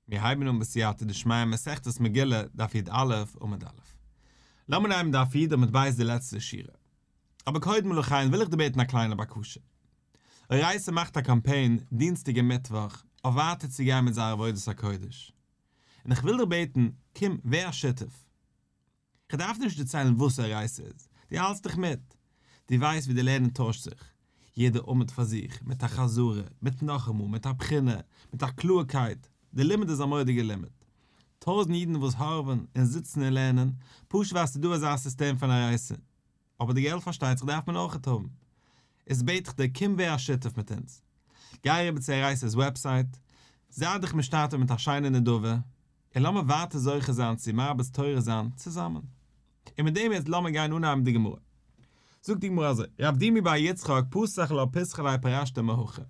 מיר הייבן אן בסייעתא דשמיא מסכת מגילה, דף י"א, עמוד א'. לאמיר נעמען דף י' עמוד ב' די לעצטע שורה. אבער קודם לכן וויל איך דיר בעטן א קליינע בקשה. אורייתא מאכט א קאמפיין דינסטאג און מיטוואך אויף ווייטער צו גיין מיט זייער עבודת הקודש. און איך וויל דיך בעטן, קום ווער א שותף. כ'דארף נישט דערציילן וואס אורייתא איז, דו האלטסט דיך מיט. דו ווייסט ווי די לערנען טוישט זיך. יעדער עמוד פאר זיך, מיט א חזרה, מיט נאכאמאל, מיט א בחינה, מיט א קלארקייט. די לימוד איז א מורא'דיגע לימוד. טויזנט אידן וואס הארעווען און זיצן און לערנען, פשוט ווייל ס'איז דא אזא סיסטעם פון אורייתא. אבער די געלט פארשטייט זיך דארף מען אויכעט האבן. איז בעט איך דיר קום ווער א שותף מיט אונז. גיי אריבער צו אורייתא'ס website, זיי דיך משתתף מיט א שיינע נדבה, און לאמיר ווייטער זוכה זיין צו מרביץ תורה זיין צוזאמען. און מיט דעם יעצט לאמיר גיין אנהייבן די גמרא. זאגט די גמרא אזוי, רב דימי בר יצחק פתח לה פיתחא להאי פרשתא מהכא.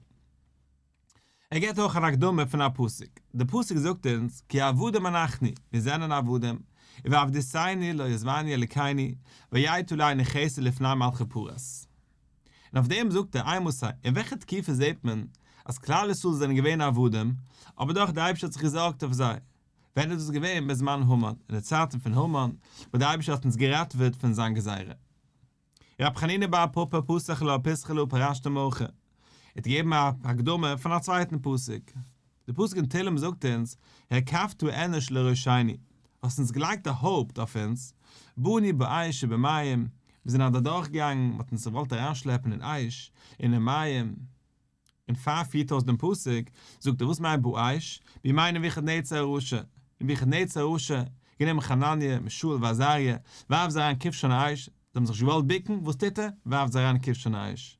ער געבט אויך אן הקדמה פון א פסוק. די פסוק זאגט אונז, כי עבדים אנחנו, מיר זענען עבדים, ובעבדותנו לא עזבנו אלוקינו, ויט עלינו חסד לפני מלכי פרס. און אויף דעם זאגט ער, אימתי, אין וועלכע תקופה זעט מען אז כלל ישראל זענען געווען עבדים, אבער דאך דער אייבערשטער האט זיך געזארגט אויף זיי? ווען איז דאס געווען? בזמן המן, אין די צייטן פון המן, וואס דער אייבערשטער האט אונז געראטעוועט פון זיין גזירה. רב חנינא בר פפא פתח לה פיתחא להא פרשתא מהכא, ער האט געגעבן א הקדמה פון א צווייטן פסוק. די פסוק אין תהלים זאגט אונז, הרכבת אנוש לראשנו, האסט אונז געלייגט א הויפט אויף אונז, באנו באש ובמים, מיר זענען אדורך געגאנגען, מען האט אונז געוואלט אריינשלעפן אין אש און אין מים, און פאר פירט אויס דעם פסוק, זאגט ער וואס מיינט באש, בימי נבוכדנצר הרשע, נבוכדנצר הרשע, גענומען חנניה, מישאל ועזריה, ווארפט זיי אריין כבשן האש, זיי האבן זיך נישט געוואלט בוקן, וואס טוט ער? ווארפט זיי אריין אין כבשן האש.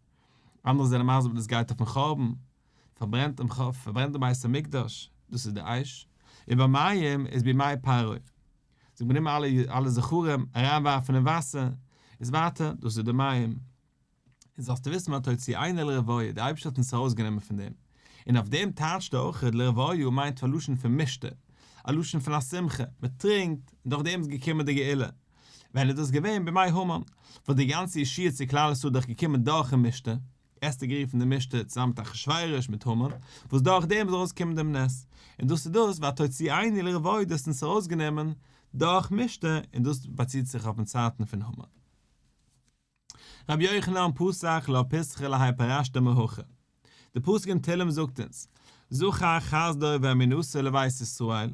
אנדערע זענען מסביר דאס גייט אויפן חורבן, פארברענט דעם פארברענט דעם בית המקדש, דאס איז די אש, און במים איז בימי פרעה, זיי האבן גענומען אלע אלע זכרים אריינווארפן אין וואסער, איז ווייטער, דאס איז די מים. און זאלסטו וויסן ותוציאנו לרוויה, דער אייבערשטער האט אונז ארויסגענומען פון דעם. און אויף דעם טייטשט ער אויך, לרוויה מיינט א לשון פון משתה, א לשון פון א שמחה, מען טרינקט, און דורך דעם איז געקומען די גאולה. ווען איז דאס געווען? בימי המן, וואס די גאנצע ישועה צו כלל ישראל איז דאך געקומען דורכן משתה, אסתר גערופן די משתה צוזאמען מיט אחשורוש מיט המן, וואס דורך דעם איז ארויסגעקומען דעם נס, און דאס איז דאס ותוציאנו לרוויה דאס אונז ארויסגענומען דורך משתה, און דאס באציט זיך אויפן צייטן פון המן. רבי יוחנן פתח לה פיתחא להאי פרשתא מהכא. די פסוק אין תהלים זאגט אונז, זכר חסדו ואמונתו לבית ישראל,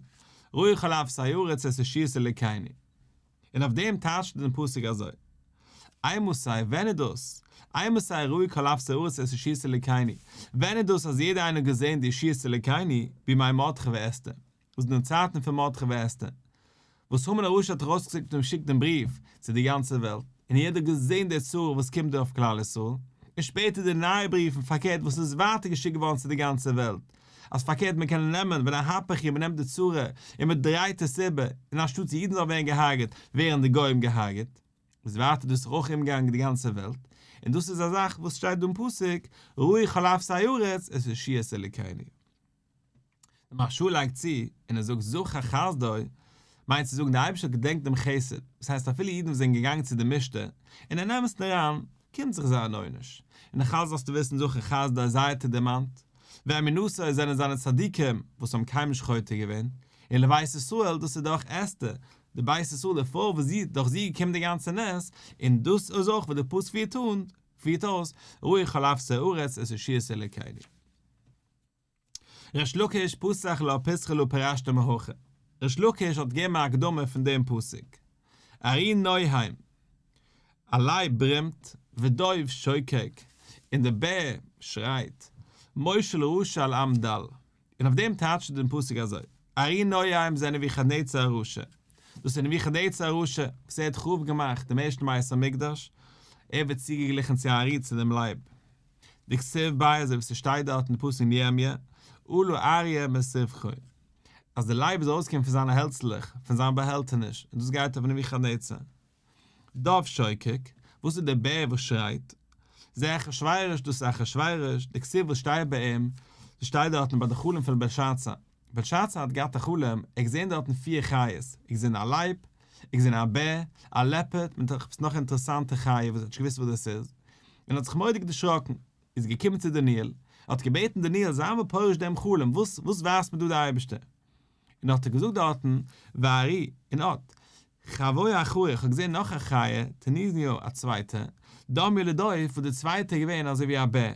ראו כל אפסי ארץ את ישועת אלוקינו. און אויף דעם טייטשט ער דעם פסוק אזוי, אימתי, ווען איז דאס? אימתי ראו כל אפסי ארץ את ישועת אלוקינו, ווען איז דאס אז יעדער איינער האט געזען די ישועת אלוקינו, בימי מרדכי ואסתר, וואס אין די צייטן פון מרדכי ואסתר, וואס המן הרשע האט ארויסגעשיקט און געשיקט דעם בריוו צו די גאנצע וועלט, און יעדער האט געזען די צרה וואס קומט דא אויף כלל ישראל, און שפעטער די נייע בריוו פון פארקערט וואס איז ווייטער געשיקט געווארן צו די גאנצע וועלט, אז פארקערט מען קען נעמען ונהפוך הוא מען נעמט די צרה און מען דרייט עס איבער, און אנשטאטס אידן זאלן ווערן געהארגעט, ווערן די גוים געהארגעט. איז ווייטער דאס אויך אומגעגאנגען די גאנצע וועלט, און דאס איז א זאך וואס שטייט דא אין פסוק, ראו כל אפסי ארץ את ישועת אלוקינו. דער מהרש"א לייגט צו, און ער זאגט זכר חסדו, מיינט צו זאגן דער אייבערשטער האט געדענקט דעם חסד, דאס הייסט אפילו אידן וואס זענען געגאנגען צו די משתה, און אין אמת'ן אריין, קומט זיך זיי אן עונש. און נאכאלץ זאלסטו וויסן זכר חסדו זיי האט ער דערמאנט, ואמונתו זענען זיינע צדיקים וואס האבן קיינמאל נישט חוטא געווען, און לבית ישראל דאס איז דורך אסתר, די בית ישראל די פרוי וואס זי דורך זי געקומען די גאנצע נס, און דאס איז אויך וואס די פסוק פירט אן, פירט אויס, ראו כל אפסי ארץ את ישועת אלוקינו. ריש לקיש פתח לה פיתחא להא פרשתא מהכא. ריש לקיש האט געגעבן א הקדמה פון דעם פסוק. ארי נוהם. א לייב ברומט, ודוב שוקק, און דער בער שרייט, מושל רשע על עם דל. און אויף דעם טייטשט ער דעם פסוק אזוי, ארי נוהם זה נבוכדנצר הרשע. דאס איז נבוכדנצר הרשע, וואס ער האט חרוב געמאכט דעם ערשטן בית המקדש, ער ווערט צוגעגליכן צו א ארי צו דעם לייב. דכתיב ביה אזוי ווי ס'שטייט דארט אין די פסוק אין ירמיה, עלה אריה מסבכו, אז די לייב איז ארויסגעקומען פון זיינע העלצלעך, פון זיין באהעלטעניש, און דאס גייט אויף נבוכדנצר. דוב שוקק, וואס איז דער בער וואס שרייט? זה אחשורוש, דאס איז אחשורוש, דכתיב וואס שטייט ביי אים, ס'שטייט דארטן ביי די חלום פון בלשאצר, בלשאצר האט געהאט א חלום, ער האט געזען דארטן פיר חיות, ער האט געזען א לייב, ער האט געזען א בער, א leopard, מיט עפעס נאך אינטערעסאנטע חיה וואס ער האט נישט געוואוסט וואס דאס איז, און האט זיך מורא'דיג דערשראקן, איז געקומען צו דניאל, ער האט געבעטן דניאל זיי מיר פורש דעם חלום, וואס וואס ווייזט מיר דא דער אייבערשטער? און האט ער געזאגט דארטן, וארי, און אט, חויא אחרא, איך האב געזען נאך א חיה, תנינא, א צווייטע, דמיא לדוב, וואס די צווייטע איז געווען אזוי ווי א בער.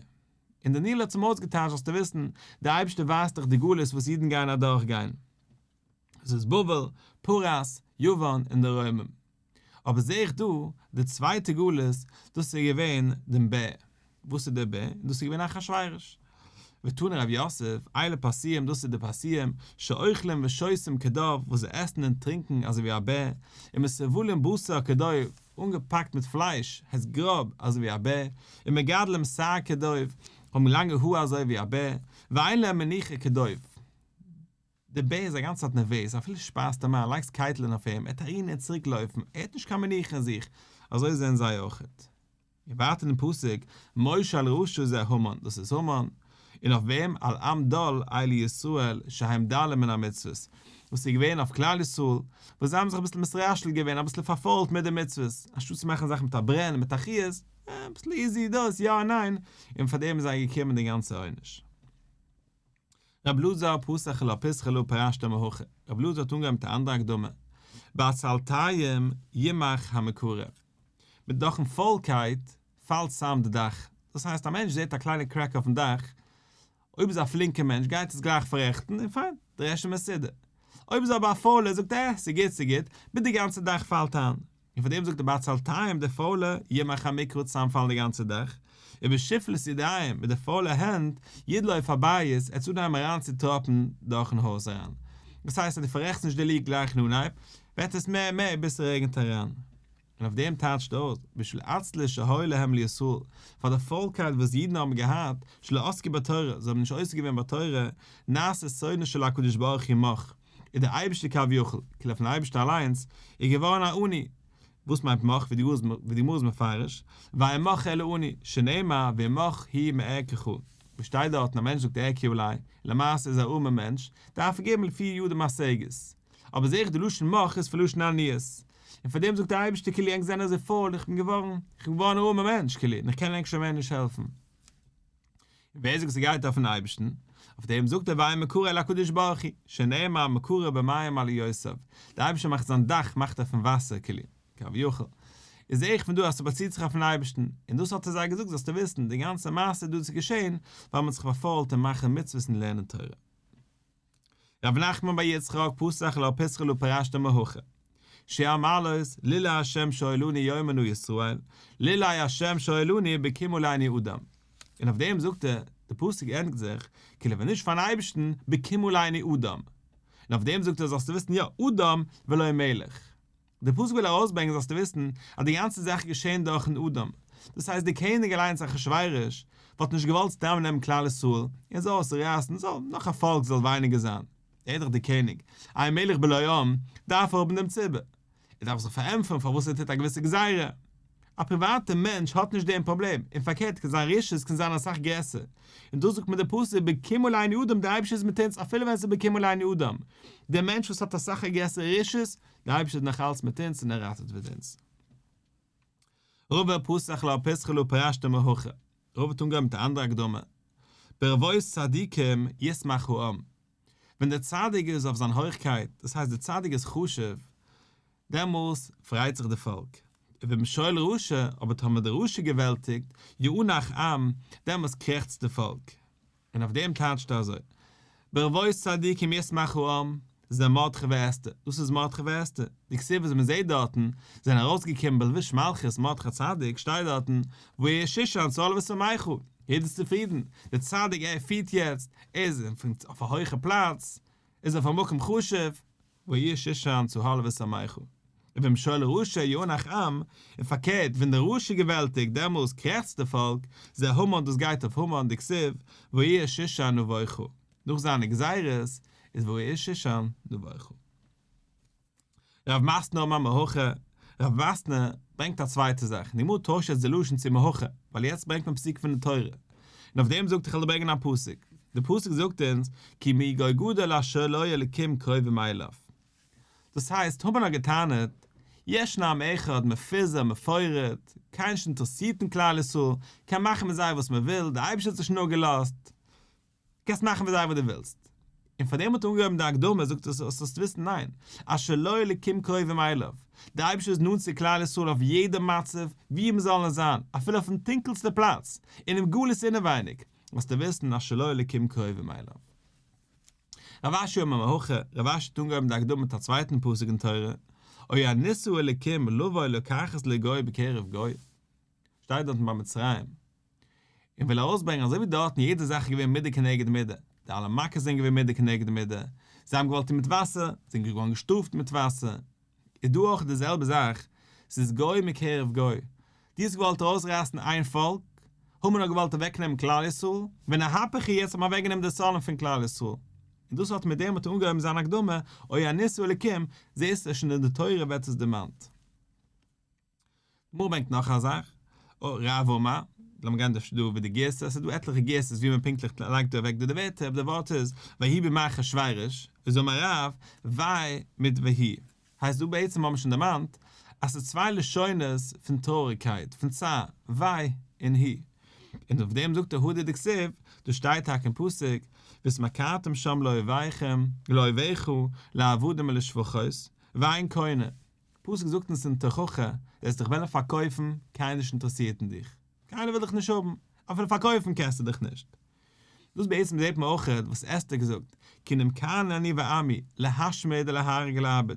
און דניאל האט אים אויסגעטייטשט זאלסטו וויסן, דער אייבערשטער ווייזט דיך די גלות וואס אידן גייען אדורכגיין. עס איז בבל, פרס, יוון און די רוימים. אבער זעה איך דא, די צווייטע גלות, דאס איז געווען דעם בער. וואס איז דער בער? דאס איז געווען אחשורוש. ותני רב יוסף, אלו פרסיים, דאס איז די פרסיים, שאוכלים ושותים כדוב, וואס זיי עסן און טרינקען אזוי ווי א בער, ומסובלים בשר כדוב, אנגעפאקט מיט פלייש, הייסט גראב, אזוי ווי א בער, ומגדלים שער כדוב, האבן לאנגע האר אזוי ווי א בער, ואין להם מנוחה כדוב. דער בער איז א גאנצע צייט נערוועז, אפילו שפארסט אים איין, לייגסט קייטלען אויף אים, ער וועט אהין און צוריק לויפן, ער האט נישט קיין מנוחה אין זיך, אזוי זענען זיי אויכעט. און ווייטער אין פסוק, מושל רשע זה המן, דאס איז המן, און אויף וועם, על עם דל אלו ישראל שהם דלים מן המצוות, וואס איז געווען אויף כלל ישראל, וואס זיי האבן זיך אביסל מתרשל געווען, אביסל פארפוילט מיט די מצוות, אנשטאט צו מאכן זאכן מיט א ברען און מיט א חיות, אביסל easy דאס, יא און ניין, און פאר דעם איז זיי געקומען די גאנצע עונש. רב אלעזר פתח לה פיתחא להא פירשתא מהכא, רב אלעזר האט אנגעהויבן מיט א אנדערע הקדמה, בעצלתיים ימך המקרה, מיט דורכן פוילקייט פאלט צאם די דאך, דאס הייסט א מענטש זעט א קליינע crack אויפן דאך, אויב איז א פלינקע מענטש גייט עס גלייך פאררעכטן און פיין, די רעשט איז מסודר, אויב איז אבער א פוילער זאגט ער אה ס'גוט ס'גוט, ביז די גאנצע דאך פאלט איין. און פאר דעם זאגט ער בעצלתיים די פוילע ימך המקרה צוזאמפאלן די גאנצע דאך, ובשפלות ידיים מיט די פוילע הענט ידלוף הבית עט אנהייבן אריין צו טראפן דורכן הויז אריין, דאס הייסט אז דו פאררעכסט נישט די leak גלייך אין אנהייב, ווערט עס מער און מער ביז ס'רעגנט אריין. און אויף דעם טייטשט אויס, בשביל עצלות שהיו להם לישראל, פאר די פוילקייט וואס אידן האבן געהאט, שלא עסקו בתורה, זיי האבן נישט עוסק געווען בתורה, נעשה שונאו של הקדוש ברוך הוא מך, איז דער אייבערשטער כביכול, כאילו אויפן אייבערשטער אליינס, איז געווארן א עני. וואס מיינט מך, ווי די גמרא איז מפרש, ואין מך אלא עני, שנאמר ומך הוא מערכך, וואס שטייט דארטן א מענטש זאגט ערכי עלי, למעשה איז ער א ארמער מענטש, דארף ער געבן לפי ידו משגת. אבער זעה איך די לשון מך איז פון לשון עניות. און פאר דעם זאגט דער אייבערשטער כאילו ענק זענען אזוי פויל, איך בין געווארן, איך בין געווארן א ארמער מענטש כאילו, און איך קען ענק שוין מער נישט העלפן. און ווער זאגט ס'גייט אויפן אייבערשטן? אויף דעם זאגט ער ואין מקרה אלא הקדוש ברוך הוא, שנאמר מקרה במים עליותיו, דער אייבערשטער מאכט זיין דאך מאכט ער פון וואסער כאילו, כביכול, איז זעה איך פון דא אז ס'באציט זיך אויפן אייבערשטן, און דאס האט ער זיי געזאגט זאלסטו וויסן, די גאנצע מעשה איז דא צו געשען ווייל מ'האט זיך פארפוילט אין מאכן מצוות און לערנען תורה. רב נחמן בר יצחק פתח לה פיתחא להא פירשתא מהכא. שיר המעלות, לולא ה' שהוילנו יאמר נא ישראל, לולא ה' שהוילנו בקום עלינו אדם. און אויף דעם זאגט ער, די פסוק ענדיגט זיך, כאילו ווען נישט פארן אייבערשטן, בקום עלינו אדם. און אויף דעם זאגט ער זאלסטו וויסן יא, אדם ולא מלך. דער פסוק וויל ארויסברענגען זאלסטו וויסן אז די גאנצע זאך איז געשען דורכן אדם, דאס הייסט דער קעניג אליינס אחשורוש וואלט נישט געוואלט סתם נעמען כלל ישראל און זאל עס רייסן זאל נאך א פאלק זאל ווייניגער זיין, ער איז דאך דער קעניג, אין מלך בלא עם, דארף ער האבן דעם ציבור, ער דארף זיך פארענטפערן פארוואס ער טוט א געוויסע גזירה. א פריוואטע מענטש האט נישט דעם פראבלעם, און פארקערט קען זיין רשעות קען זיין אסאך גרעסער, און דאס זאגט מיר דער פסוק בקום עלינו אדם דער אייבערשטער איז מיט אונז אפילו ווען עס איז בקום עלינו אדם, דער מענטש וואס האט אסאך א גרעסערע רשעות, דער אייבערשטער איז נאך אלץ מיט אונז און ער ראטעוועט אונז. רבא פתח לה פיתחא להא פירשתא מהכא, רבא האט אנגעהויבן מיט א אנדערע הקדמה, ברבות צדיקים ישמח העם, ווען דער צדיק איז אויף זיין הויכקייט, דאס הייסט דער צדיק איז חשוב, דעמאלס פרייט זיך די פאלק, ובמשול רשע, אבער טאמער דער רשע געוועלטיגט, יאנח עם, דעמאלס קרעכצט די פאלק. און אויף דעם טייטשט ער אזוי, ברבות צדיקים ישמח העם, זה מרדכי ואסתר, דאס איז מרדכי ואסתר, דכתיב וואס מען זעט דארטן, זענען ארויסגעקומען בלבוש מלכות מרדכי הצדיק, שטייט דארטן, והעיר שושן צהלה ושמחה, יעדער איז צופרידן, דער צדיק ער פירט יעצט, ער איז אויף א הויכע פלאץ, ער איז אויף א מקום חשוב, והעיר שושן צהלה ושמחה. ובמשול רשע יאנח עם, און פארקערט ווען דער רשע געוועלטיגט דעמאלס קרעכצט די פאלק, זה המן דאס גייט אויף המן דכתיב, והעיר שושן נבוכה, נאך זיינע גזירות איז והעיר שושן נבוכה. רב מתנה אמר מהכא, רב מתנה ברענגט א צווייטע זאך, די גמרא טוישט יעצט די לשון צו מהכא, ווייל יעצט ברענגט מען פסוק פון די תורה, און אויף דעם זאגט איך וועל דיר ברענגען א פסוק, די פסוק זאגט אונז כי מי גוי גדול אשר לו אלקים קרובים אליו. דאס הייסט המן האט געטענה'ט, ישנו עם אחד מפוזר מפורד, קיינער נישט אינטערעסירט אין כלל ישראל, קען מאכן מיט זיי וואס מען וויל, דער אייבערשטער האט זיי שוין נאכגעלאזט, קענסט מאכן מיט זיי וואס דו ווילסט. און פאר דעם האט ער אנגעהויבן די הקדמה, זאגט ער זאלסט וויסן ניין, אשר לו אלקים קרובים אליו, דער אייבערשטער איז נאנט צו כלל ישראל אויף יעדע מצב, וואו מ'זאל נאר זיין, אפילו אויפן טונקלסטע פלאץ, אינעם גלות אינעווייניג, זאלסטו וויסן אשר לו אלקים קרובים אליו. רב אשי אמר מהכא, רב אשי האט אנגעהויבן די הקדמה מיט א צווייטן פסוק אין תורה, או הנסה אלקים לבוא לקחת לו גוי בקרב גוי, שטייט דארטן ביי מצרים, און וויל ארויסברענגען אזוי ווי דארטן יעדע זאך איז געווען מידה כנגד מידה, די אלע מכות זענען געווען מידה כנגד מידה, זיי האבן געוואלט טון מיט וואסער, זענען געווארן געשטראפט מיט וואסער, איז דא אויך די זעלבע זאך, ס'איז גוי מקרב גוי, דו האסט געוואלט ארויסרייסן איין פאלק, המן האט געוואלט אוועקנעמען כלל ישראל, ונהפוך הוא יעצט האט מען אוועקגענומען די שונאים פון כלל ישראל, און דאס האט מיט דעם האט ער אנגעהויבן זיין הקדמה, או הנסה אלקים, זעסט אז שוין אין די תורה ווערט עס דערמאנט. גמרא ברענגט נאך א זאך, רב אמר, לאמיר גיין דא ווי די גירסא, עס איז דא עטליכע גירסאות ווי מען פונקטליך לייגט דא אוועק דא די ווערטער, אבער די ווארט איז ויהי בימי אחשורוש, איז אמר רב, ויהי מיט והוא. הייסט דא בעצם האבן מיר שוין דערמאנט אז ס'איז צוויי לשונות פון טרויעריגקייט, פון צער, ויהי און הוא. און אויף דעם זאגט ער הדא דכתיב, דאס שטייט טאקע אין פסוק, והתמכרתם שם לאויביכם, לאויביך, לעבדים ולשפחות, ואין קונה. פסוק זאגט אונז אין תוכחה, וועסט דיך וועלן פארקויפן, קיינער נישט אינטערעסירט אין דיך, קיינער וויל דיך נישט האבן, אפילו פארקויפן קענסטו דיך נישט. דאס בעצם זעט מען אויך וואס אסתר האט געזאגט, כי נמכרנו אני ועמי, להשמיד ולהרוג ולאבד,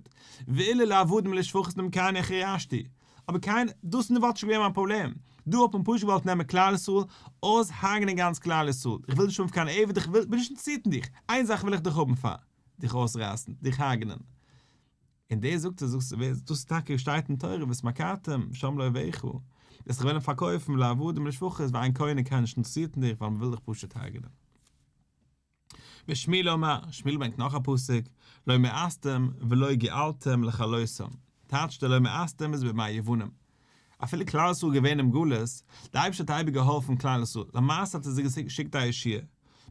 ואילו לעבדים ולשפחות נמכרנו איך ירשתי, אבער קיין, דאס וואלט נישט געווען מיין פראבלעם, דא האט מען פשוט געוואלט נעמען כלל ישראל, אויסהרג'נען גאנץ כלל ישראל, איך וויל נישט האבן קיין עבד, איך וויל, בין נישט אינטערעסירט אין דיך, איין זאך וויל איך דיך האבן פאר, דיך אויסרייסן, דיך הרג'נען. און דאס זאגט ער, זאגסט ווער דאס טאקע שטייט אין תורה והתמכרתם שם לאויביך, וועסט דיך וועלן פארקויפן לעבדים ולשפחות ואין קונה קיינער נישט אינטערעסירט אין דיך ווייל מען וויל דיך פשוט הרג'נען. ושמואל אמר, שמואל ברענגט נאך א פסוק, לא מאסתם ולא געלתם לכלותם, טייטשט ער לא מאסתם איז בימי יוונים, אפילו כלל ישראל געווען אין גלות, די אייבערשטער האט אייביג געהאלפן כלל ישראל, למעשה האט ער זיי געשיקט א ישועה,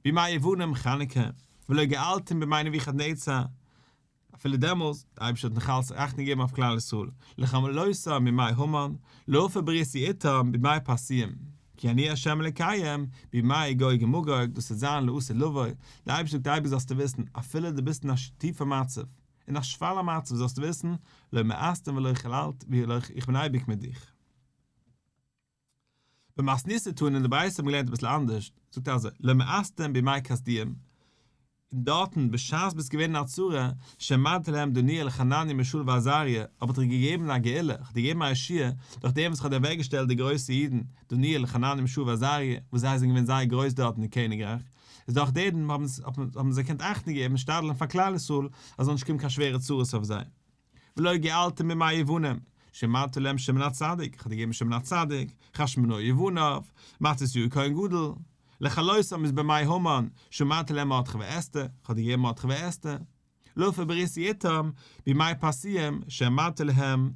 בימי יוונים חנוכה, ולא געלתם בימי נבוכדנצר, אפילו דעמאלס, דער אייבערשטער האט נאך אלץ אכטונג געגעבן אויף כלל ישראל, לכלותם בימי המן, להפר בריתי אתם בימי פרסיים, כי אני ה' אלקיהם, בימי גוג ומגוג, דאס וועט זיין לעתיד לבוא, דער אייבערשטער זאגט אייביג זאלסטו וויסן, אפילו דו ביסט אין א טיפע מצב, אין א שפל'ע מצב זאלסטו וויסן, לא מאסתם ולא חללת, איך בין אייביג מיט דיך. במתניתא תנא אין די ברייתא האט מען געלערנט אביסל אנדערש, זאגט ער אזוי, לא מאסתם בימי כשדים, און דארטן בשעת ביסט געווען אין א צרה, שהעמדתי להם דניאל חנניה מישאל ועזריה, האב איך דיר געגעבן א גאולה, איך האב דיר געגעבן א ישועה, דורך דעם וואס איך האב דיר אוועק געשטעלט די גרויסע אידן, דניאל חנניה מישאל ועזריה, וואס זיי זענען געווען זייער גרויס דארט אין די קעניגרייך, איז דורך דעם האבן זיי געקענט אכטונג געבן און שתדל'ן פאר כלל ישראל, אז זאל נישט קומען קיין שווערע צרות אויף זיי. ולא געלתם בימי יוונים, שהעמדתי להם שמעון הצדיק, איך האב דיר געגעבן שמעון הצדיק, חשמונאי ובניו, מתתיהו כהן גדול, לכלותם איז בימי המן, שהעמדתי להם מרדכי ואסתר, איך האב דיר געגעבן מרדכי ואסתר, להפר בריתי אתם, בימי פרסיים, שהעמדתי להם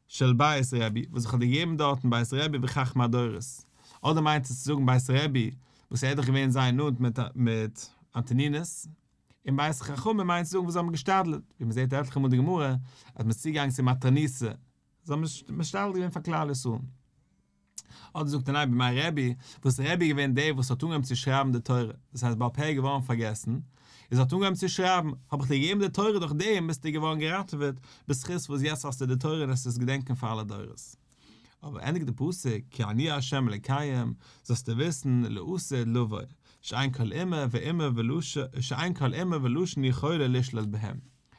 של בית רבי, וואס איך האב דיר געגעבן דארטן בית רבי וחכמי הדורות, אדער מיינט עס צו זאגן בית רבי, וואס ער איז דאך געווען זייער נאנט מיט אנטונינוס, און בית חכמים מיינט צו זאגן וואס זיי האבן געשתדל'ט, ווי מען זעט עטליכע מאל אין די גמרא אז מען איז צוגעגאנגען צו מטרוניתא, זיי האבן משתדל געווען פאר כלל ישראל. אדער זאגט ער ניין בימי רבי, וואס רבי איז געווען דער וואס האט אנגעהויבן צו שרייבן די תורה, דאס הייסט בעל פה איז געווארן פארגעסן, איז האט אנגעהויבן צו שרייבן, האב איך דיר געגעבן די תורה דורך דעם ביסטו געווארן געראטעוועט, בזכות וואס יעצט האסטו די תורה און וועסט עס געדענקען פאר אלע דורות. אבער ענדיגט די פסוק, כי אני ה' אלקיהם, זאלסטו וויסן, לעתיד לבוא, שאין כל אומה ואומה ולשון, שאין כל אומה ולשון יכולה לשלוט בהם.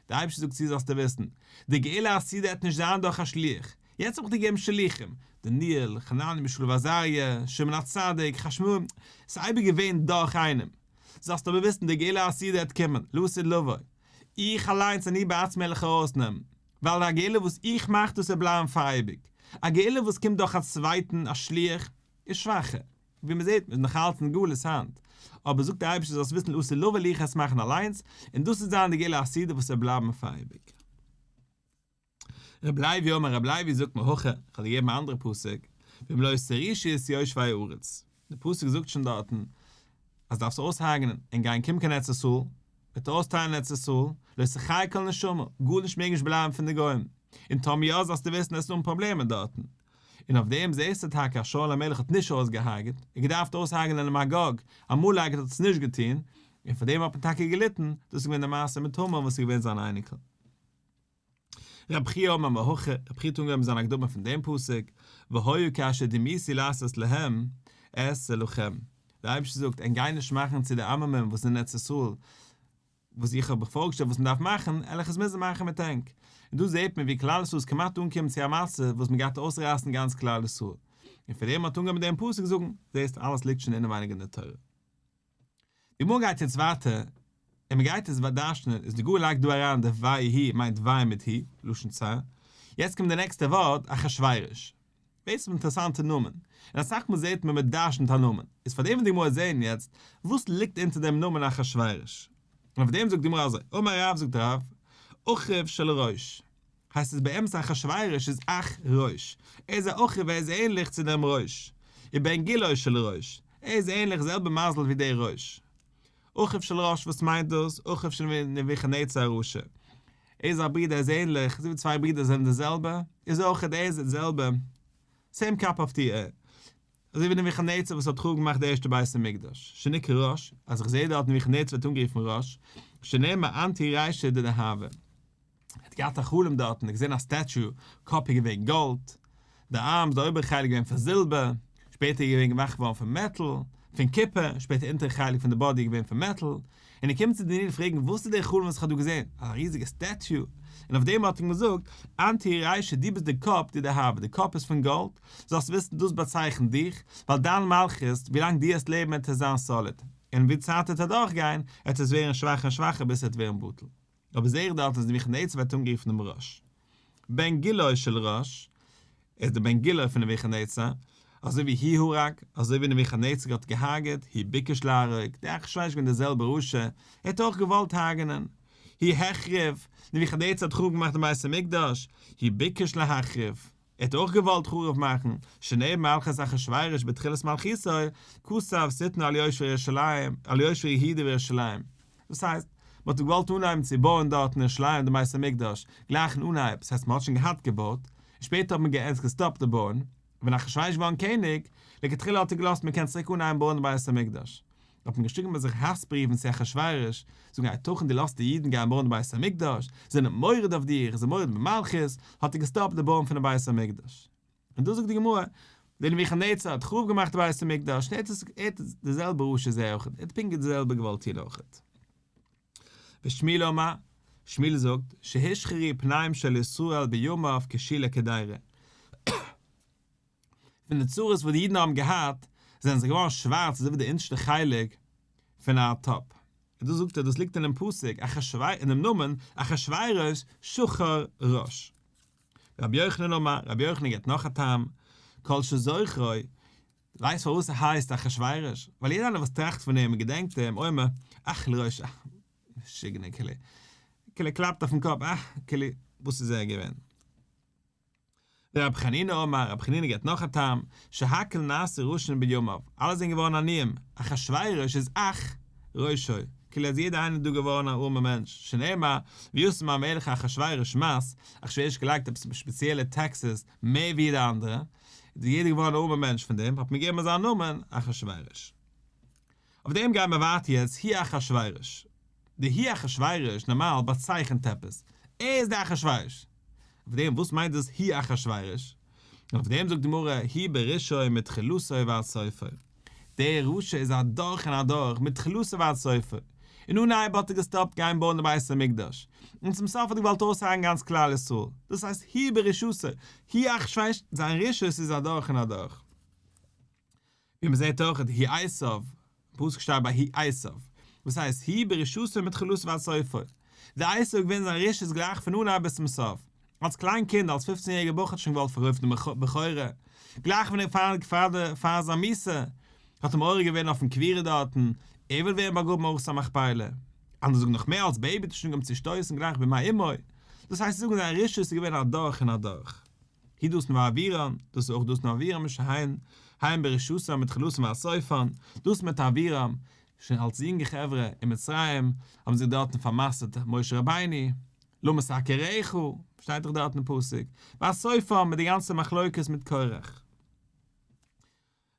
דער אייבערשטער זאגט צו זאלסטו וויסן, די גאולה העתידה וועט נישט זיין דורך א שליח, יעצט האב איך דיר געגעבן שליחים, דניאל, חנניה מישאל ועזריה, שמעון הצדיק, חשמונאים, עס איז אייביג געווען דורך איינעם. זאלסט אבער וויסן, די גאולה העתידה וועט קומען, לעתיד לבוא. איך אליינס אני בעצמי וועל דיך ארויסנעמען. ווייל א גאולה וואס איך מאך דאס וועט בלייבן פאר אייביג. א גאולה וואס קומט דורך א צווייטן, א שליח, איז שוואכער. ווי מען זעט, מען איז נאך אלץ אין גלות היינט. אבער זאגט דער אייבערשטער זאלסט וויסן לעתיד לבוא וועל איך עס מאכן אליינס, און דאס וועט זיין די גאולה העתידה וואס וועט בלייבן פאר אייביג. רבי לוי אמר רבי לוי זאגט מהכא, איך וועל דיר געבן א אנדערע פסוק, ואם לא תורישו את יושבי הארץ. די פסוק זאגט שוין דארטן אז דארפסט אויסהרג'נען און גיין קום קיין ארץ ישראל, וועט אויסטיילן ארץ ישראל, לא תחיה כל נשמה, גארנישט מעג נישט בלייבן פון די גוים, און טאמער יא זאלסטו וויסן עסט האבן פראבלעמען דארטן. און אויף דעם זעסטו טאקע אז שאול המלך האט נישט אויסגעהארגעט, ער האט געדארפט אויסהרג'נען דעם אגג, עמלק האט עס נישט געטון, און פאר דעם האט מען טאקע געליטן, דאס איז געווען די מעשה מיט המן וואס איז געווען זיין אייניקל. רב חייא אמר מהכא, רב חייא האט אנגעהויבן זיין הקדמה פון דעם פסוק, והיה כאשר דמיתי לעשות להם, אעשה לכם. דער אייבערשטער זאגט, ענק גייען נישט מאכן צו די עממים וואס זענען ארץ ישראל, וואס איך האב פארגעשטעלט וואס מען דארף מאכן, על איך עס מוזן מאכן מיט ענק. און דא זעט מען ווי כלל ישראל איז כמעט אנגעקומען צו א מצב וואס מען גייט אויסרייסן גאנץ כלל ישראל. און פון דעם האט אנגעהויבן דעם פסוק זאגן, זעסט אלעס ליגט שוין אינעווייניג אין די תורה. די גמרא גייט יעצט ווייטער, און מען גייט עס דרש'נען, איז די גמרא לייגט דא אריין די ויהי מיינט ויי מיט הי, לשון צער. יעצט קומט די נעקסטע ווארט אחשורוש. בעצם אינטערעסאנטע נאמען, און אסאך מאל זעט מען מען דרש'נט א נאמען, איז פאר דעם וועט די גמרא זען יעצט וואס ליגט אונטער דעם נאמען אחשורוש, און אויף דעם זאגט די גמרא אזוי, אמר רב זאגט רב, אחיו של ראש, הייסט עס באמת אחשורוש איז אח ראש, ער איז א אחיו ער איז ענליך צו דעם ראש, ובן גילו של ראש, ער איז ענליך זעלבע מזל ווי דער ראש. אחיו של ראש וואס מיינט דאס? אחיו של נבוכדנצר הרשע. ער איז א ברודער ער איז ענליך, אזוי ווי צוויי ברידער זענען די זעלבע, איז אויך ער איז די זעלבע, same cup of tea. אזוי ווי נבוכדנצר וואס האט חרוב געמאכט די ערשטע בית המקדש, שנקרא ראש, אז איך זעה דארט נבוכדנצר ווערט אנגערופן ראש, שנאמר אנת הוא רישא דדהבא. ער האט געהאט א חלום דארטן, ער האט געזען א statue, קאפ איז געווען גאלד, די arms, די אויבערע חלק געווען פון זילבער, שפעטער איז געווען געמאכט געווארן פון מעטאל, פון קופער, שפעטער אונטערע חלק פון די body איז געווען פון מעטאל, און ער קומט צו דניאל פרעגן וואס איז דער חלום וואס איך האב דא געזען, א ריזיגע statue, און אויף דעם האט ער אים געזאגט, אנת הוא רישא דו ביסט די קאפ דדהבא, די קאפ איז פון גאלד, זאלסט וויסן דאס באצייכנט דיך, ווייל דיין מלכות, ווילאנג דו וועסט לעבן וועט עס זיין solid, און ווי צייט וועט אדורכגיין, וועט עס ווערן שוואכער און שוואכער ביז עס וועט ווערן בטל. אבער זעה איך דארט אז נבוכדנצר ווערט אנגערופן דעם ראש. בן גילו של ראש, ער איז דער בן גילו פון נבוכדנצר, אזוי ווי הוא הרג, אזוי ווי נבוכדנצר האט געהארגעט, הוא ביקש להרוג, דער אחשורוש איז געווען דער זעלבער רשע, ער האט אויך געוואלט הרג'נען, הוא החריב, נבוכדנצר האט חרוב געמאכט דעם בית המקדש, הוא ביקש להחריב. ער האט אויך געוואלט חרוב מאכן, שנאמר מלכות אחשורוש בתחילת מלכותו, כתב שטנה על יושבי ירושלים, על יושבי יהודה וירושלים. דאס הייסט, מען האט געוואלט אנהייבן צו בויען דארט אין ירושלים דעם בית המקדש, גלייך אין אנהייב, דאס הייסט מען האט שוין געהאט געבויט, און שפעטער האט מען געענדיגט געסטאפט די בויען, ווען אחשורוש איז געווארן קעניג, לכתחילה האט ער געלאזט מען קען צוריק אנהייבן בויען דעם בית המקדש. האט מען געשיקט מיט זיך האס בריוון צו אחשורוש, זאגן היתכן דו לאזט די אידן גיין בויען די בית המקדש, זיי זענען מורד אויף דיר, זיי מורד במלכות, האט ער געסטאפט די בויען פונעם בית המקדש. און דא זאגט די גמרא, דער נבוכדנצר האט חרוב געמאכט די בית המקדש, און ער האט עס, ער האט די זעלבע רשע איז ער אויך, ער האט פונקט די זעלבע געוואלט טון אויך. ושמואל אמר, שמואל זאגט, שהושחרו פניהם של ישראל בימיו כשלהי קדירה. פון די צרות וואס די אידן האבן געהאט, זענען זיי געווארן שווארץ אזוי ווי די אונטערשטע חלק פון א טאפ. און דאס זאגט ער, דאס ליגט אינעם פסוק, אינעם נאמען אחשורוש שחור ראש. רבי יוחנן אמר, רבי יוחנן געבט נאך א טעם, כל שזוכרו, ווייסט פארוואס ער הייסט אחשורוש? ווייל יעדער איינער וואס טראכט פון אים און געדענקט אים, אומר, אך לראש, משוגענער, כאילו, כאילו קלאפט אויפן קאפ, אה, כאילו, וואס איז ער געווען? ורבי חנינא אמר, רבי חנינא געבט נאך א טעם, שהכל נעשו רשין בימיו, אלע זענען געווארן עניים, אחשורוש איז אח ראשו, כאילו איז יעדער איינער דא געווארן א ארעמער מענטש, שנאמר, וישם המלך אחשורוש מס, אחשורוש האט געלייגט עפעס ספעציעלע taxes מער ווי די אנדערע, איז יעדער געווארן א ארעמער מענטש פון דעם, האט מען געגעבן אזא נאמען אחשורוש. אויף דעם גייען מיר ווייטער יעצט, הוא אחשורוש. די הוא אחשורוש נארמאל באצייכנט עפעס, ער איז דער אחשורוש. אויף דעם וואס מיינט דאס הוא אחשורוש? און אויף דעם זאגט די גמרא הוא ברשעו מתחילתו ועד סופו. דער רשע איז אדורך און אדורך מתחילתו ועד סופו. אין אנהייב האט ער געסטאפט גיין בויען די בית המקדש, און צום סוף האט ער געוואלט אויסהרג'ן גאנץ כלל ישראל. דאס הייסט הוא ברשעתו, הוא אחשורוש, זיין רשעות איז אדורך און אדורך. ווי מען זעט אויך הוא עשיו, פסוק שטייט ביי הוא עשיו, וואס הייסט הוא ברשעתו מתחילתו ועד סופו, דער עשיו איז געווען זיין רשעות גלייך פון אנהייב ביז צום סוף, אלס קליין קינד אלס פופצן יעריגער בחור האט שוין געוואלט פארקויפן די בכורה, גלייך ווען ער פאר פאר זיין מיתה האט ער מעורר געווען אויפן קבורה דארטן, ער וויל ווערן באגראבן מערת המכפלה, אנדערע זאגן נאך מער אלס baby האט ער שוין אנגעהויבן צו שטויסן גלייך בימי אמו, דאס הייסט צו זאגן זיין רשעות איז געווען אדורך און אדורך. הוא דתן ואבירם, דאס איז אויך דתן ואבירם שהן הם ברשעותם מתחילתם ועד סופם, דאס מיט אבירם, שוין אלס יונגע חברה אין מצרים האבן זיך דארטן פאר'מסר'ט משה רבינו, למה תכירך, שטייט דאך דארט אין פסוק, ועד סופם מיט די גאנצע מחלוקת מיט קורח.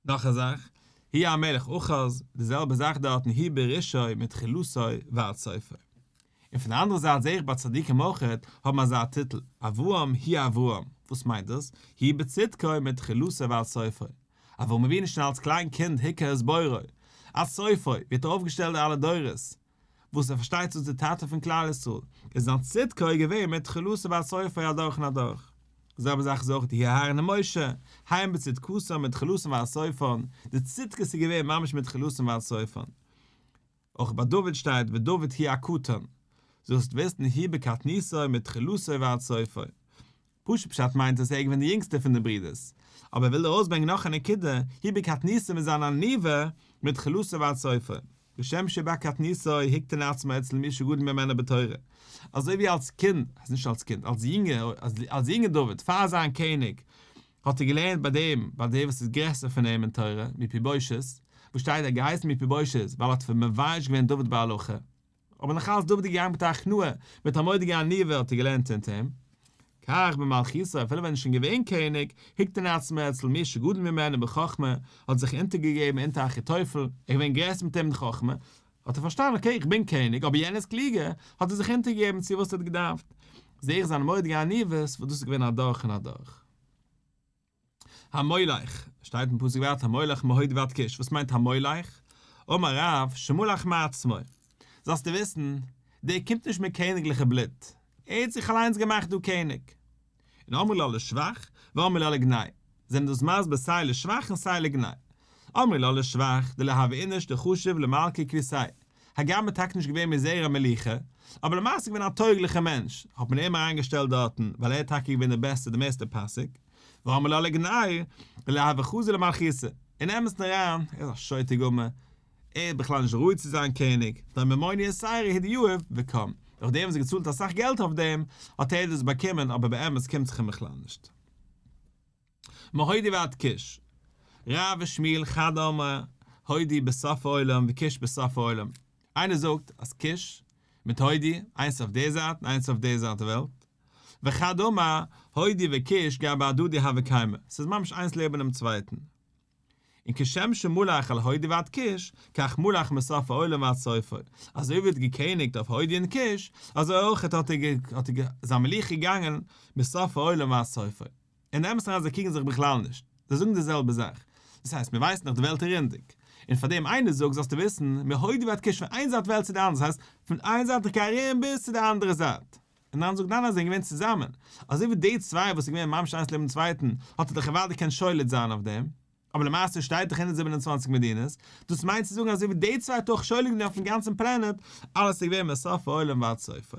נאך א זאך, הוא המלך אחז, די זעלבע זאך דארטן הוא ברשעו מתחילתו ועד סופו. און פון די אנדערע זייט זעה איך ביי צדיקים אויכעט האבן אזא טיטל, אברהם הוא אברהם, וואס מיינט דאס? הוא בצדקו מתחילתו ועד סופו. אברהם אבינו שוין אלס קליין קינד הכיר את בוראו, עד סופו, ווי האט ער אויפגעשטעלט די אלע דורות, וואס ער פארשטייט זיך די טאטע פון כלל ישראל, איז זיין צדקו געווען מתחילתו ועד סופו אדורך און אדורך. די זעלבע זאך איז אויך הוא אהרן ומשה, הם בצדקתם מתחילתם ועד סופם, די צדקות איז געווען ממש מתחילתם ועד סופם. אויך ביי דוד שטייט ודוד הוא הקטן, זאלסט וויסן הוא בקטנותו מתחילתו ועד סופו. פשוט פשט מיינט עס ער איז געווען די יונגסטע פון די ברידערס, אבער ער וויל ארויסברענגען נאך א נקודה, הוא בקטנותו מיט זיין עניווה מתחילתו ועד סופו, כשם שבקטנותו הקטין עצמו אצל מי שגדול ממנו בתורה, אזוי ווי אלס קינד, אז נישט אלס קינד, אלס יונגער, אלס יונגער דוד, פאר זיין קעניג, האט ער געלערנט ביי דעם, ביי דער וואס איז גרעסער פון אים אין תורה, מפיבושת, וואס שטייט ער האט געהייסן מפיבושת ווייל ער האט מבייש געווען דוד בהלכה. אבער נאך אלץ דוד איז געגאנגען מיט א הכנעה, מיט א מורא'דיגע עניווה האט ער געלערנט אונטער אים. כך במלכותו, אפילו ווען ער איז שוין געווען קעניג, הקטין עצמו אצל מי שגדול ממנו בחכמה, האט זיך אונטערגעגעבן אונטער אחיתופל, ער איז געווען גרעסער מיט אים אין חכמה, האט ער פארשטאנען okay איך בין קעניג אבער יענער איז קלוגער, האט ער זיך אונטערגעגעבן צו וואס ער האט געדארפט. זעה איך זיין מורא'דיגע עניוות, וואס דאס איז געווען א דורך און א דורך. המולך, שטייט אין פסוק ווייטער המולך מהודו ועד כוש, וואס מיינט המולך? אמר רב, שמלך מעצמו. זאלסטו וויסן, דער קומט נישט מיט קעניגליכע בלוט, ער האט זיך אליינס געמאכט דא קעניג. און אמרי לה לשבח, ואמרי לה לגנאי, זענען דאס מסביר סיי לשבח און סיי לגנאי. אמרי לה לשבח, דלא הוה איניש דחשיב למלכא כוותיה, הגם ער טאקע נישט געווען מזרע מליכה, אבער למעשה געווען א טויגליכער מענטש, האט מען אים אריינגעשטעלט דארטן, ווייל ער איז טאקע געווען דער בעסטער דער מערסטע פאסיג, ואמרי לה לגנאי, דלא הוה חזי למלכותא, אין אמת'ן אריין, ער איז א שוטה גמור, ער איז בכלל נישט ראוי צו זיין קעניג, נאר ממונא יתירא הוא דיהיב וקם, דורך דעם וואס ער האט געצאלט אסאך געלט אויף דעם, האט ער דאס באקומען, אבער באמת קומט זיך אים בכלל נישט. מהודו ועד כוש. רב ושמואל חד אמר, הודו בסוף העולם וכוש בסוף העולם. איינער זאגט אז כוש מיט הודו, איינס אויף די זייט און איינס אויף די זייט וועלט. וחד אמר, הודו וכוש גבי הדדי הוו קיימי, ס'איז ממש איינס לעבן דעם צווייטן. און כשם שמלך על הודו ועד כוש, כך מלך מסוף העולם ועד סופו, אזוי ווי ער האט געקעניגט אויף הודו און כוש, אזוי אויך האט ער זיין מלוכה געגאנגען מסוף העולם ועד סופו. אין אמת'ן אריין זיי קריגן זיך בכלל נישט, זיי זאגן די זעלבע זאך. דאס הייסט מיר ווייסן דאך די וועלט איז רונדיג. און פאר דעם איינער זאגט זאלסטו וויסן, מהודו ועד כוש פון איין זייט וועלט צו די אנדערע, דאס הייסט פון איין זייט איך גיי ארום ביז צו די אנדערע זייט. און די אנדערע זאגט ניין ניין זיי זענען געווען צוזאמען. אזוי ווי די צוויי וואס איז געווען ממש איינס לעבן צווייטן האט ער דאך אוודאי געקענט שולט זיין אויף דעם. אבער למעשה שטייט דאך 127 מדינות, דאס מיינט צו זאגן אזוי ווי די צוויי האט אויך שולט געווען אויפן גאנצן planet, אלעס איז געווען מסוף העולם ועד סופו.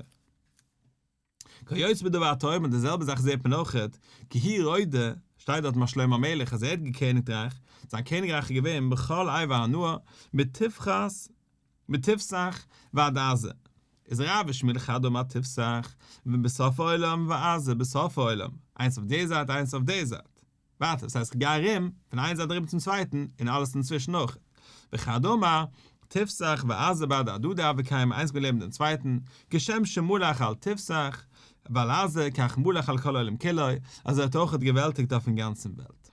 כיוצא בדבר התואם און די זעלבע זאך זעט מען אויכעט, כי הוא רודה, שטייט דארט ביי שלמה המלך אז ער האט געקעניגט רייך, זיין קעניגרייך איז געווען בכל עבר הנהר, מתפחת, מתפסח ועד עזה, איז רב ושמואל חד אמר תפסח בסוף העולם ועזה בסוף העולם, איינס אויף די זייט איינס אויף די זייט. ווייטער, דאס הייסט כ'גיי ארום פון איין זייט אריבער צום צווייטן און אלעס אינצווישן אויך. וכדומה, תפסח ועזה בהדי הדדי הוו קיימי איינס געווען לעבן דעם צווייטן, כשם שמלך על תפסח ועל עזה כך מלך על כל העולם כולו, אזוי האט אויך געוועלטיגט אויפן גאנצן וועלט.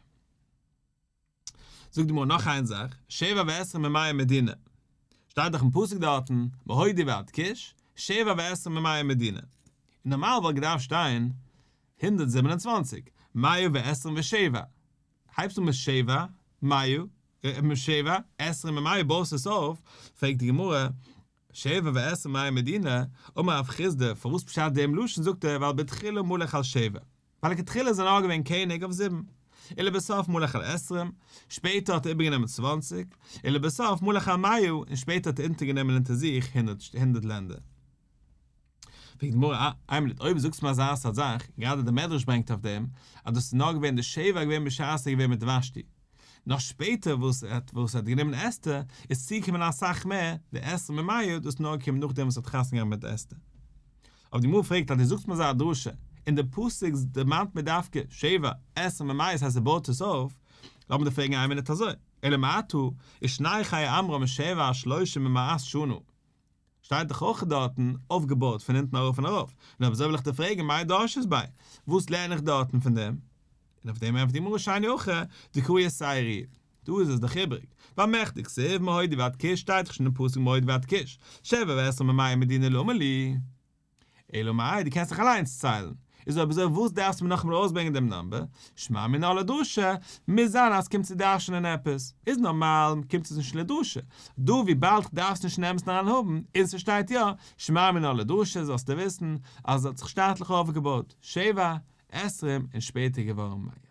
זאגט די גמרא נאך איין זאך, שבע ועשרים ומאה מדינה, שטייט דאך אין פסוק דארטן, מהודו ועד כוש, שבע ועשרים ומאה מדינה. און נארמאל וואלט געדארפט שטיין 127, מאה ועשרים ושבע. הייבסט אן מיט שבע, מאה, מיט שבע, עשרים ומאה בויסט עס אויף, פרעגט די גמרא, שבע ועשרים ומאה מדינה, אמר רב חסדא, פארוואס פשט דעם לשון זאגט ער ווייל בתחילה מלך על שבע, ווייל לכתחילה איז ער נאר געווען קעניג אויף זיבן, ולבסוף מלך על עשרים, שפעטער האט ער איבערגענומען 20, ולבסוף מלך על מאה, און שפעטער האט ער אונטערגענומען אונטער זיך 100 לענדער. פרעגט די גמרא, איין מינוט, אויב זאגסטו מיר אזא סארט זאך, גראדע דער מדרש ברענגט אויף דעם, אז דאס איז נאר געווען די שבע געווען בשעת ער איז געווען מיט ושתי, נאר שפעטער וואס ער האט וואס ער האט גענומען אסתר, איז צוגעקומען אסאך מער, די עשרים ומאה, דאס איז נאר געקומען נאכדעם וואס ער האט חתונה געהאט מיט אסתר. אבער די גמרא פרעגט אז דו זאגסט מיר אזא דרשה, און די פסוק דערמאנט מיר דווקא שבע, עשרים ומאה, ס'הייסט ער בויט עס אויף, לאמיר דיר פרעגן איין מינוט אזוי, אלא מעתה, ושני חיי עמרם משבע שלושים ומאת שנה, שטייט דאך אויך דארטן אויפגעבויט פון אונטן ארויף און ארויף, און אויב אזוי וויל איך דיר פרעגן מאי דרשת ביה, וואס לערן איך דארטן פון דעם? און אויף דעם ענטפערט די גמרא שאני הכא דקרי יתירא. דא איז עס דאך איבריג, ווייל מכדי כתיב מהודו ועד כוש שטייט דאך שוין אין פסוק מהודו ועד כוש, שבע ועשרים ומאה מדינה למה לי? אלא מאי, דו קענסט דאך אליינס ציילן. איז אויב אזוי וואס דארפסטו מיר נאכאמאל ארויסברענגען דעם number? שמע מינה לדרשה, מוז זיין אז ס'קומט צו דרש'נען עפעס. איז נארמאל, קומט עס נישט לדרשה. דא וויבאלד כ'דארף עס נישט אין אמת'ן אריין האבן, און ס'שטייט יא, שמע מינה לדרשה זאלסטו וויסן אז עס האט זיך שטאטליך אויפגעבויט, שבע, עשרים, און שפעטער געווארן מאה.